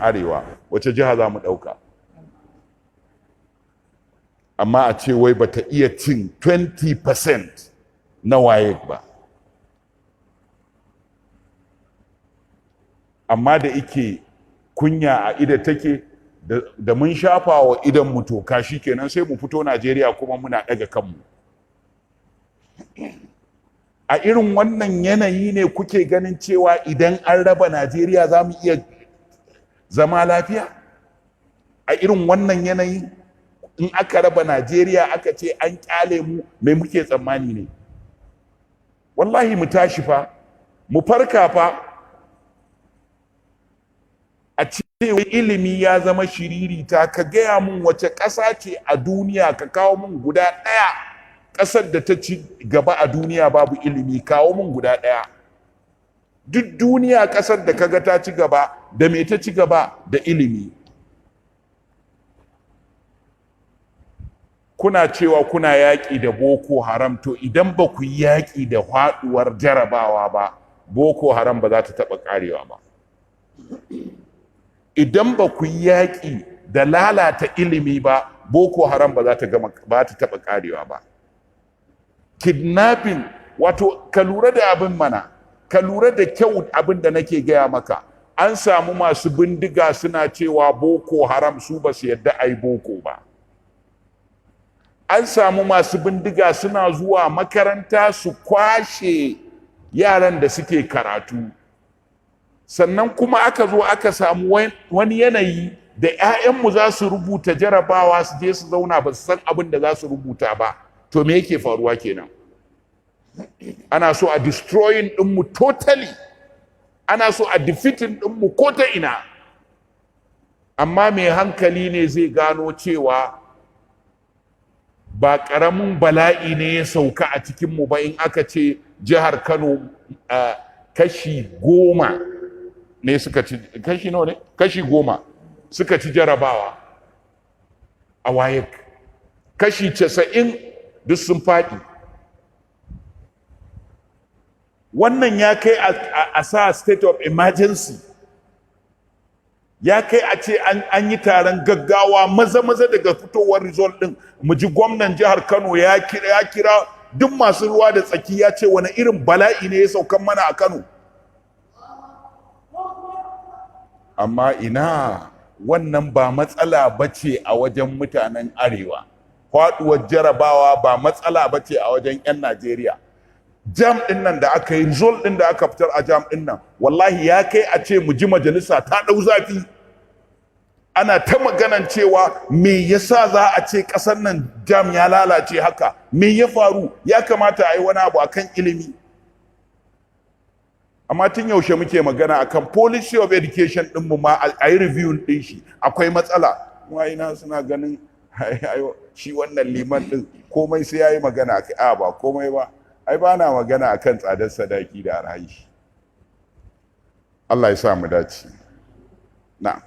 arewa, wace jiha za mu ɗauka? Amma a ce wai bata iya cin 20% na WAEC ba. Amma da ike kunya a ida take, da mun shafa wa idan mu toka, kenan sai mu fito Najeriya kuma muna ɗaga kanmu. A irin wannan yanayi ne kuke ganin cewa idan an raba Najeriya za mu iya zama lafiya? A irin wannan yanayi, in aka raba Najeriya, aka ce an kyale mu, mai muke tsammani ne? Wallahi mu tashi fa, mu farka fa. A ce ilimi ya zama shiririta. Ka gaya mun wace ƙasa ce a duniya, ka kawo mun guda ɗaya ƙasar da ta ci gaba a duniya babu ilimi. Kawo mun guda ɗaya. Duk duniya, ƙasar da kaga ta ci gaba, da me ta ci gaba? Da ilimi. Kuna cewa kuna yaƙi da Boko Haram, to idan ba ku yi yaƙi da faɗuwar jarabawa ba, Boko Haram ba za ta taɓa ƙarewa ba. Idan ba ku yi yaƙi da lalata ilimi ba, Boko Haram ba za ta gama ba, ta taɓa ƙarewa ba. Kidnapping, wato ka lura da abin mana, ka lura da kyau abin da nake gaya maka. An samu masu bindiga suna cewa Boko Haram, su ba su yadda a yi boko ba. An samu masu bindiga suna zuwa makaranta su kwashe yaran da suke karatu. Sannan kuma aka zo aka samu wani yanayi da 'ya'yanmu za su rubuta jarabawa, su je su zauna, ba su san abin da za su rubuta ba. To me yake faruwa kenan? Ana so a destroying ɗinmu totally, ana so a defeating ɗinmu ko ta ina. Amma mai hankali ne zai gano cewa ba ƙaramin bala'i ne ya sauka a cikinmu ba in aka ce jihar Kano kashi 10 ne suka ci, kashi nawa ne? Kashi 10 suka ci jarabawa a WAEC, kashi 90 duk sun faɗi. Wannan ya kai a sa state of emergency, ya kai a ce an yi taron gaggawa maza maza daga fitowar result din. Mu ji gwamnan jihar Kano ya kira duk masu ruwa da tsaki, ya ce wani irin bala'i ne ya saukan mana a Kano. Amma ina, wannan ba matsala bace a wajen mutanen arewa. Faduwar jarabawa ba matsala bace a wajen 'yan Najeriya. JAMB din nan da aka yi, result din da aka fitar a JAMB din nan, wallahi ya kai a ce mu ji majalisa ta ɗau zafi, ana ta maganan cewa me yasa za a ce ƙasar nan JAMB ya lalace haka? Me ya faru? Ya kamata a yi wani abu akan ilimi. Amma tun yaushe muke magana akan policy of education din mu ma a yi review din shi, akwai matsala. Kuma ina suna ganin shi wannan liman din komai sai yayi magana. A ba komai ba, ai ba na magana akan tsadar sadaki da arhashi. Allah ya sa mu dace. Na'am.